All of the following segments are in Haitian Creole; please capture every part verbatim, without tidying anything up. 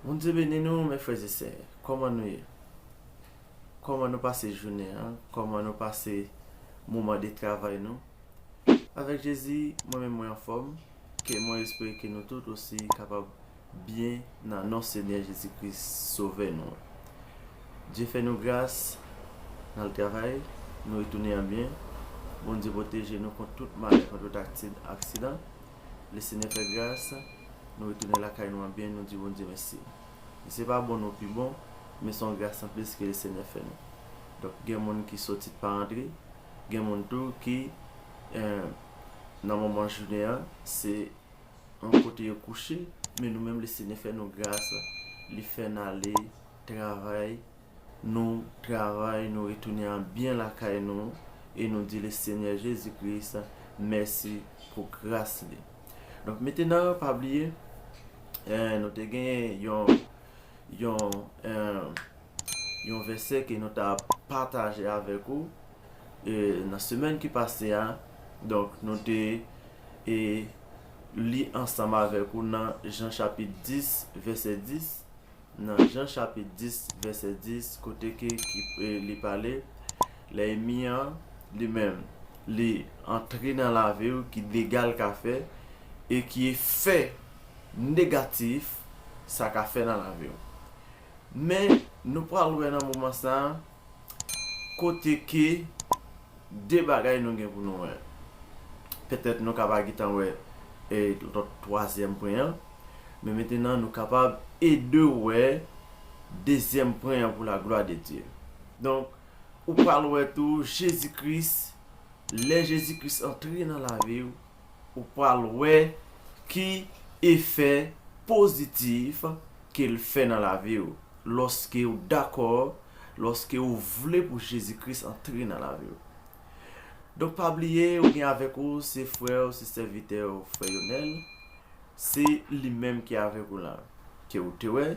Bondye beni nou, mes frères et sœurs. Kòman nou ye? Kòman nou pase jounen an? Kòman nou pase moman de travay nou? Avèk Jezi, mwen menm mwen anfòm. Ke mwen espere ke nou tout osi kapab byen nan non Senyè Jezi Kris, Sovè nou an. Dye fè nou gras, n al travay, nou retounen an byen. Bondye pwoteje nou kont tout malè, kont tout aksid-, aksidan. Lesenyè fè gras, nou retounen lakay nou an byen, nou di Bondye mèsi. E se pa bon nou pi bon, men se yon gras anplis ke Lesenyè fè nou. Donk, gen moun ki soti pa antre, gen moun tou ki, eh, nan moman jounen an, se yon kote yo kouche, men nou menm, Lesenyè fè nou gras, li fè n ale travay, nou travay, nou retounen an byen lakay nou, e nou di Lesenyè Jezi Kris mèsi pou gras li. Donk, mentenan, pa bliye, eh, nou te gen yon, yon, eh, yon vèsè ke nou ta pataje avèk ou, eh, nan semèn ki pase a. Donk, nou te, eh, li ansanm avèk ou nan Jan chapit dis, vèsè dis. Nan Jan chapit dis, vèsè dis, kote ke, ki, eh, li pale, lè ènmi an, li menm, li antre nan lavi w, ki dega l ka fè, e ki efè negatif sa ka fè nan lavi w. Men, nou pral wè nan moman sa a, kote ke de bagay nou gen pou nou wè. Petèt nou ka pa gentan wè, e, lòt twazyèm pwen an, men mentenan nou kapab ede w wè dezyèm pwen an pou la glwa de Dye. Donk, ou pral wè tou Jezi Kris, lè Jezi Kris antre nan lavi w, ou pral wè ki efè pozitif ke l fè nan lavi w, lòske w dakò, lòske w vle pou Jezi Kris antre nan lavi w. Donk, pa bliye, ou gen avèk ou, se frè w, se sèvitè w, frè Yonèl. Se li menm ki avèk ou la, ke ou te wè,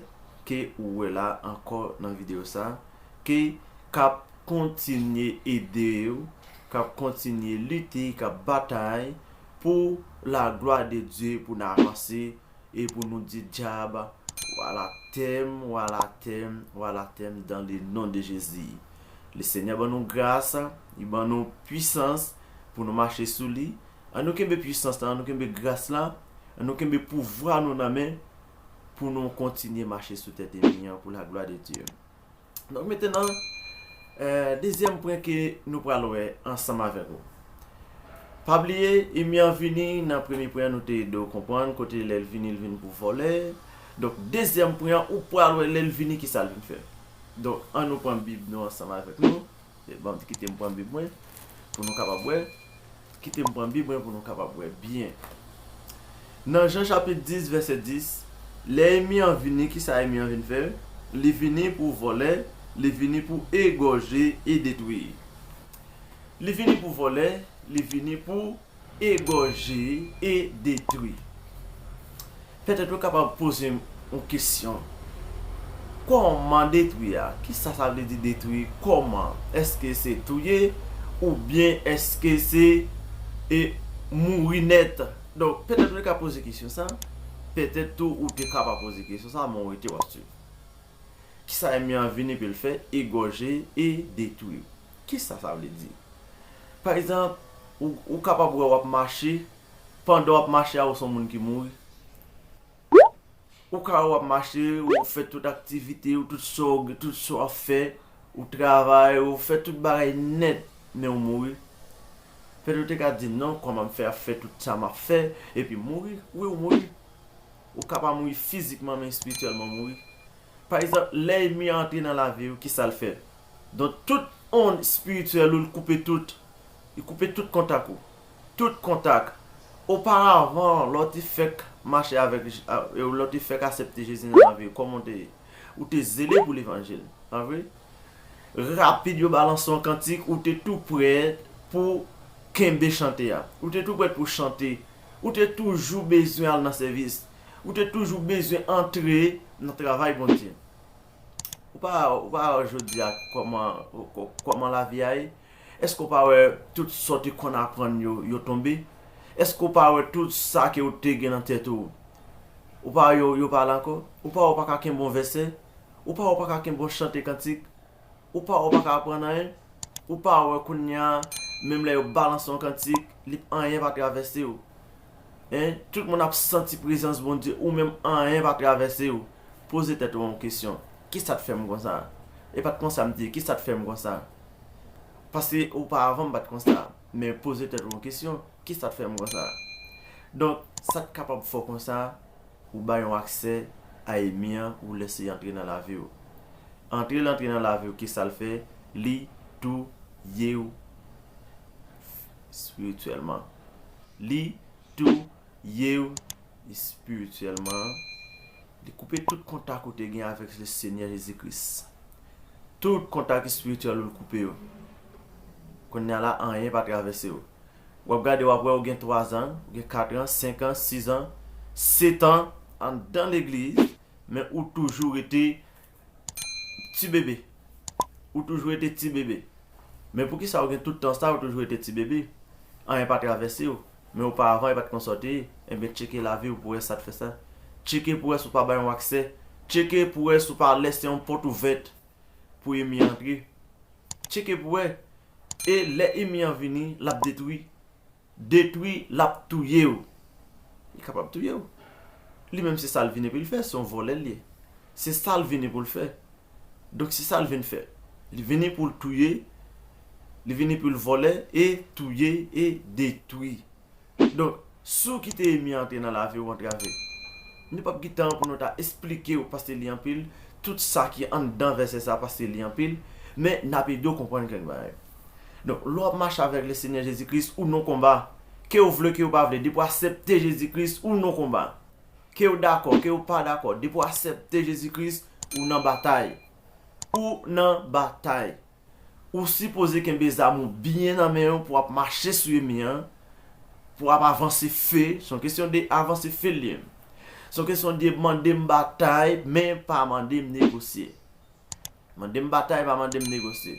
ke ou wè la ankò nan videyo sa, ke k ap kontinye ede w, k ap kontinye lite, k ap batay pou la glwa de Dye, pou n avanse, e pou nou di dyab, wala tèm, wala tèm, wala tèm, dans le nom de Jésus. Lesenyè ban nou gras, li ban nou pwisans pou nou mache sou li. An nou kenbe pwisans la, an nou kenbe gras la, an nou kenbe pouvwa nou nan men pou nou kontinye mache sou tèt ènmi an pou la glwa de Dye. Donk, mentenan, eh, dezyèm pwen ke nou pral wè ansanm avèk ou. Pa bliye, ènmi an vini, nan premye pwen an nou te ede w konprann, kote lè l vini, l vin pou vòlè. Donk, dezyèm pwen an, ou pral wè lè l vini, kisa l vin fè. Donk, an nou pran Bib nou ansanm avèk nou. E, ban m kite m pran Bib mwen, pou nou kapab wè. Kite m pran Bib mwen pou nou kapab wè byen. Nan Jan chapit dis, vèsè dis, lè ènmi an vini, kisa ènmi an vin fè? Li vini pou vòlè, li vini pou egòje e detwi. Li vini pou vòlè, li vini pou egòje e detwi. Petèt ou kapab poze m yon kesyon. Kòman detwi a? Kisa sa vle di detwi? Kòman? Èske se touye? Oubyen èske se, e, mouri nèt? Donk, petèt ou te ka poze kesyon sa. Petèt tou ou te ka pa poze kesyon sa, men ou rete w ap swiv. Kisa ènmi an vini pou l fè? Egòje e detwi w. Kisa sa vle di? Pa egzanp, ou, ou kapab wè w ap mache, pandan w ap mache a, ou se yon moun ki mouri. Ou ka wè w ap mache, ou fè tout aktivite w, tout sa w, tout sa w ap fè, ou travay, ou fè tout bagay nèt, men ou mouri. Petèt ou te ka di, "Non, kòman m fè ap fè tout sa m ap fè, epi mouri?" Wi, ou mouri. Ou ka pa mouri fizikman, men espirityèlman mouri. Pa egzanp, lè ènmi an antre nan lavi w, kisa l fè? Donk, tout ond espirityèl ou, l koupe tout. Li koupe tout kontak ou. Tout kontak. Oparavan, lè w te fèk mache avèk Je-, a, lè w te fèk aksepte Jezi nan lavi w, kòman w te ye? Ou te zele pou levanjil, pa vre? Rapid, yo balanse yon kantik, ou te tou prèt pou kenbe chante a. Ou te tou prèt pou chante. Ou te toujou bezwen al nan sèvis. Ou te toujou bezwen antre nan travay Bondye. Ou pa, ou pa wè jodi a kòman, kò-, kòman lavi a ye? Èske w pa wè tout sa w te konn aprann yo, yo tonbe? Èske w pa wè tout sa ke w te gen nan tèt ou? Ou pa wè yo, yo pale ankò? Ou pa wè ou pa ka kenbe yon vèsè? Ou pa wè ou pa ka kenbe yon chante kantik? Ou pa wè ou pa ka aprann anyen? Ou pa wè kounye a, menm lè yo balanse yon kantik, li anyen pa travèse w? Hein? Tout moun ap santi prezans Bondye, ou menm anyen pa travèse w. Poze tèt ou yon kesyon. Kisa t fè m konsa? E pa t konsa m te ye, kisa t fè m konsa? Paske oparavan m pa t konsa. Men poze tèt ou yon kesyon. Kisa t fè m konsa? Donk, sa t kapab fè w konsa, ou bay yon aksè a enmi an, ou lèse l antre nan lavi w. Antre l antre nan lavi w, kisa l fè? Li touye w espirityèlman. Li touye w espirityèlman. Li koupe tout kontak ou te gen avèk Lesenyè Jezi Kris. Tout kontak espirityèl ou l koupe yo. Kounye a la, anyen pa travèse w. W ap gade, w ap wè ou gen twa zan, ou gen kat an, senk an, sis an, sèt an anndan legliz, men ou toujou rete ti bebe. Ou toujou rete ti bebe. Men poukisa ou gen tout tan sa, ou toujou rete ti bebe? Anyen pa travèse w. Men oparavan, e pa t konsa w te ye. Ebyen, tcheke lavi w pou wè sa t fè sa. Tcheke pou wè si w pa bay yon aksè. Tcheke pou wè si w pa lèse yon pòt ouvèt pou enmi an antre. Tcheke pou wè. E lè enmi an vini, l ap detwi. Detwi, l ap touye w. Li kapab touye w. Li menm, se sa l vini pou l fè, se yon vòlè l ye. Se sa l vini pou l fè. Donk, se sa l vin fè. Li vini pou l touye, li vini pou l vòlè, e touye, e detwi. Donk, si w kite enmi an antre nan lavi w antrave, nou p ap gen tan pou nou ta esplike w, paske li anpil, tout sa ki anndan vèsè sa, paske li anpil, men n ap ede w konprann kèk bagay. Donk, lè w ap mache avèk Lesenyè Jezi Kris, ou nan konba. Ke w vle, ke w pa vle, depi w aksepte Jezi Kris, ou nan konba. Ke w dakò, ke w pa dakò, depi w aksepte Jezi Kris, ou nan batay. Ou nan batay. Ou sipoze kenbe zam ou byen nan men w pou w ap mache sou enmi an, pou w ap avanse fè. Se yon kesyon de avanse fè l ye. Se yon kesyon de mande m batay, men pa mande m negosye. Mande m batay, pa mande m negosye.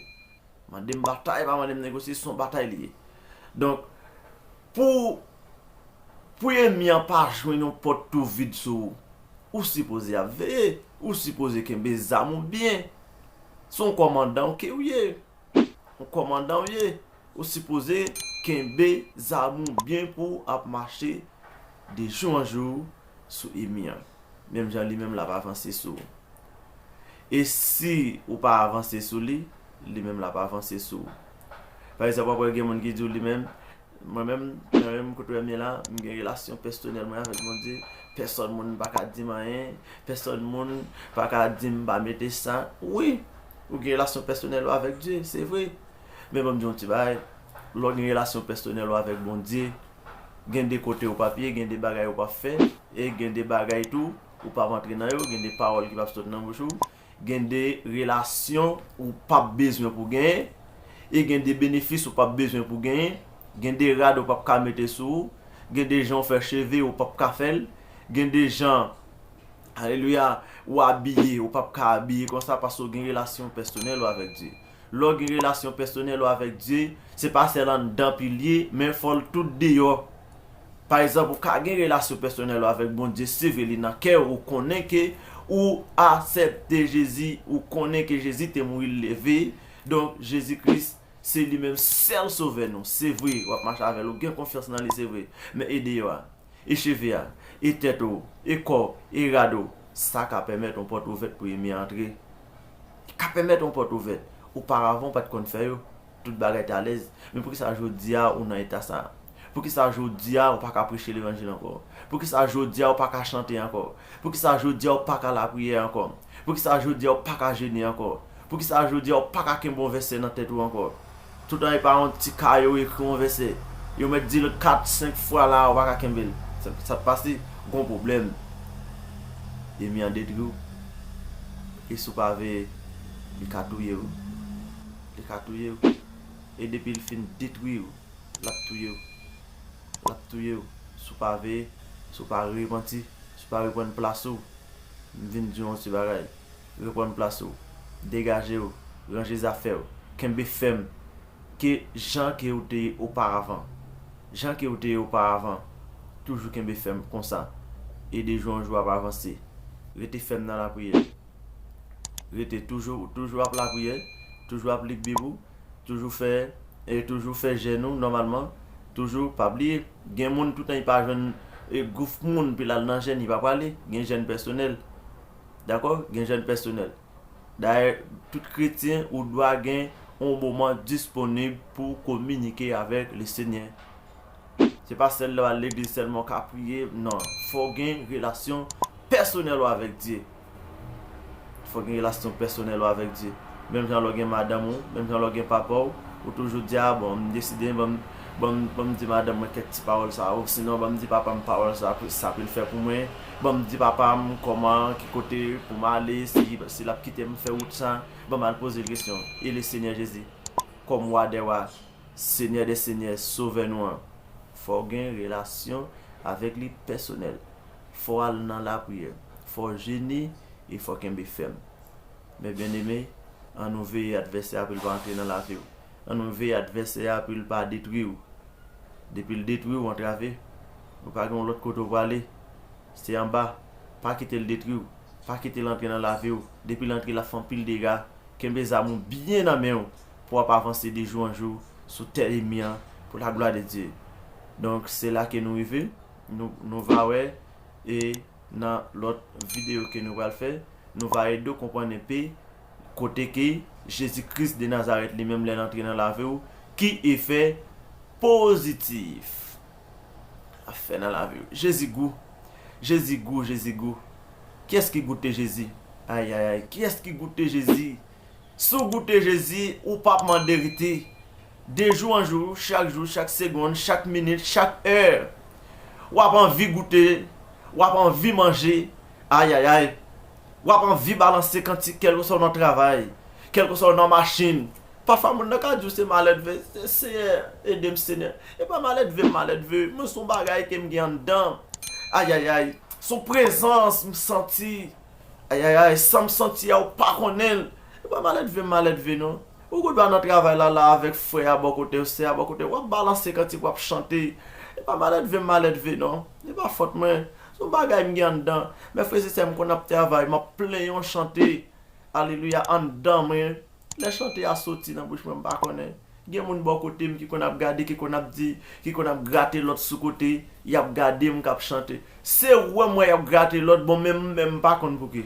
Mande m batay, pa mande m negosye, se yon batay li ye. Donk, pou, pou enmi an pa jwenn yon pòt tou vid sou ou, ou sipoze ap veye, ou sipoze kenbe zam ou byen. Se yon kòmandan w ke w ye. Yon kòmandan w ye. Ou sipoze kenbe zam ou byen pou w ap mache de jou an jou sou enmi an. Menm jan li menm l ap avanse sou ou. E si ou pa avanse sou li, li menm l ap avanse sou ou. Pa egzanp, w ap wè gen moun ki di w li menm, mwen menm, mwen menm, kote w wè m ye la, m gen relasyon pèsonèl mwen avèk Bondye, pèsòn moun pa ka di m anyen, pèsòn moun pa ka di m pa mete sa. Wi, ou gen relasyon pèsonèl ou avèk Dye, se vre. Men ban m di w yon ti bagay, lè w gen relasyon pèsonèl ou avèk Bondye, gen de kote ou p ap ye, gen de bagay ou p ap fè, e gen de bagay tou, ou p ap antre nan yo, gen de pawòl ki p ap sot nan bouch ou, gen de relasyon ou p ap bezwen pou genyen, e gen de benefis ou p ap bezwen pou genyen, gen de rad ou p ap ka mete sou ou, gen de jan ou fè cheve ou p ap ka fè l, gen de jan, alelouya, ou abiye, ou p ap ka abiye konsa paske w gen relasyon pèsonèl ou avèk Dye. Lè w gen relasyon pèsonèl ou avèk Dye, se pa sèl anndan pilye, men fò l tout deyò. Pa egzanp, ou ka gen relasyon pèsonèl ou avèk Bondye, se vre li nan kè w, ou konnen ke ou aksepte Jezi, ou konnen ke Jezi te mouri, l leve. Donk, Jezi Kris, se li menm sèl sovè nou. Se vre, w ap mache avè l, ou gen konfyans nan li, se vre. Men e deyò a, e cheve a, e tèt ou, e kò w, e rad ou, sa ka pèmèt yon pòt ouvèt pou enmi an antre. Li ka pèmèt yon pòt ouvèt. Oparavan, w pa t konn fè yo. Tout bagay te alèz. Men poukisa jodi a ou nan eta sa a? Poukisa jodi a ou pa ka preche levanjil ankò? Poukisa jodi a ou pa ka chante ankò? Poukisa jodi a ou pa ka lapriyè ankò? Poukisa jodi a ou pa ka jene ankò? Poukisa jodi a ou pa ka kenbe yon vèsè nan tèt ou ankò? Toutan e pa yon ti kaye ou ekri yon vèsè. Yo mèt di l kat, senk fwa la, ou pa ka kenbe l. Sa, sa t pase? Gon pwoblèm. Enmi an detwi w. E si w pa veye, li ka touye w. Li ka touye w. E depi l fin detwi w, l ap touye w. L ap touye w. Si w pa veye, si w pa repanti, si w pa reprann plas ou, m vin di w yon ti bagay. Reprann plas ou. Degaje w. Ranje zafè w. Kenbe fèm. Ke jan ke ou te ye oparavan. Jan ke ou te ye oparavan. Toujou kenbe fèm konsa. e de jou an jou w ap avanse. Rete fèm nan lapriyè. Rete toujou, toujou ap lapriyè, toujou ap li Bib ou, toujou fè, e toujou fè jèn ou nòmalman. Toujou, pa bliye, gen moun toutan li pa jwenn e, gwoup moun pou l al nan jèn, li pa prale. Gen jèn pèsonèl. Dakò? Gen jèn pèsonèl. Dayè, tout kretyen ou dwa gen yon moman disponib pou w kominike avèk Lesenyè. Se pa sèl lè w al legliz sèlman w ka priye, non. Fò w gen relasyon pèsonèl ou avèk Dye. Fò w gen relasyon pèsonèl ou avèk Dye. Menm jan lè w gen madanm ou, menm jan lè w gen papa w, ou toujou di, "A bon, m deside, ban m, ban m, ban m di madanm mwen kèk ti pawòl sa, osinon ban m di papa m pawòl sa, pou, sa pou l fè pou mwen. Ban m di papa m kòman, ki kote pou m ale, si, si l ap kite m fè wout sa, ban m al poze l kesyon." E Lesenyè Jezi, kòm Wa dè wa, Senyè dè senyè, Sovè nou an, fò w gen relasyon avèk li pèsonèl. Fò w al nan lapriyè. Fò w jene e fò w kenbe fèm. Men byeneme, ann nou veye advèsè a pou l pa antre nan lavi w. Ann nou veye advèsè a pou l pa detwi w. Depi l detwi w, antrave. Ou pa gen yon lòt kote w prale. Se anba. Pa kite l detwi w. Pa kite l antre nan lavi w. Depi l antre, l ap fè anpil dega. Kenbe zam ou byen nan men w pou w ap avanse de jou an jou sou tè enmi an pou la glwa de Dye. Donk, se la ke nou rive. Nou, nou va wè, e nan lòt videyo ke nou pral fè, nou va ede w konprann enpe kote ke Jezi Kris de Nazarèt li menm lè l antre nan lavi w, ki efè pozitif l ap fè nan lavi w. Jezi gou, Jezi gou, Jezi gou. Kiyès ki goute Jezi? Ayayay, kiyès ki goute Jezi? Si w goute Jezi, ou p ap mande rete. De jou an jou, chak jou, chak segonn, chak minit, chak è, w ap anvi goute, w ap anvi manje. Ayayay. W ap anvi balanse kantik, kèlkeswa w nan travay, kèlkeswa w nan machin. Pafwa, moun nan ka di w se malèdve. Se, Senyè, ede m, Senyè. E pa malèdve m malèdve. Mwen, se yon bagay ke m gen anndan. Ayayay. Se yon prezans m santi. Ayayay, sa m santi a, ou pa konnen l. E pa malèdve m malèdve, non. Ou gon dwa nan travay la, la, avèk frè a bò kote w, sè a bò kote w, w ap balanse kantik, w ap chante. E pa malèdve m malèdve, non. E pa fòt mwen. Se yon bagay m gen anndan. Men frè e sè, m konn ap travay, m ap plenyen yon chante. Alelouya, anndan mwen. Lè chante a soti nan bouch mwen, m pa konnen. Gen moun bò kote m ki konn ap gade, ki konn ap di, ki konn ap grate lòt sou kote, y ap gade m k ap chante. Se wè m wè y ap grate lòt, bon, men m menm m pa konn pouki.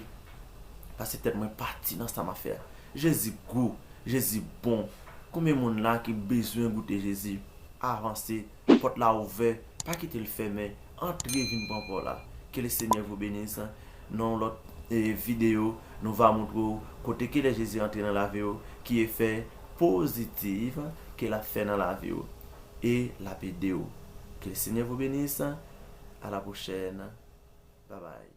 Paske tèt mwen pati nan sa m ap fè a. Jezi gou, Jezi bon. Konbyen moun la ki bezwen goute Jezi? Avanse, pòt la ouvè, pa kite l fèmen. Antre vin pran pa w la. Ke le Senyè vous bénisse. Nan yon lòt, e, videyo, nou va montre w kote ke lè Jezi antre nan lavi w, ki efè pozitif ke l ap fè nan lavi w. E l ap ede w. Que le Seigneur vous bénisse. À la prochaine. Bye bye.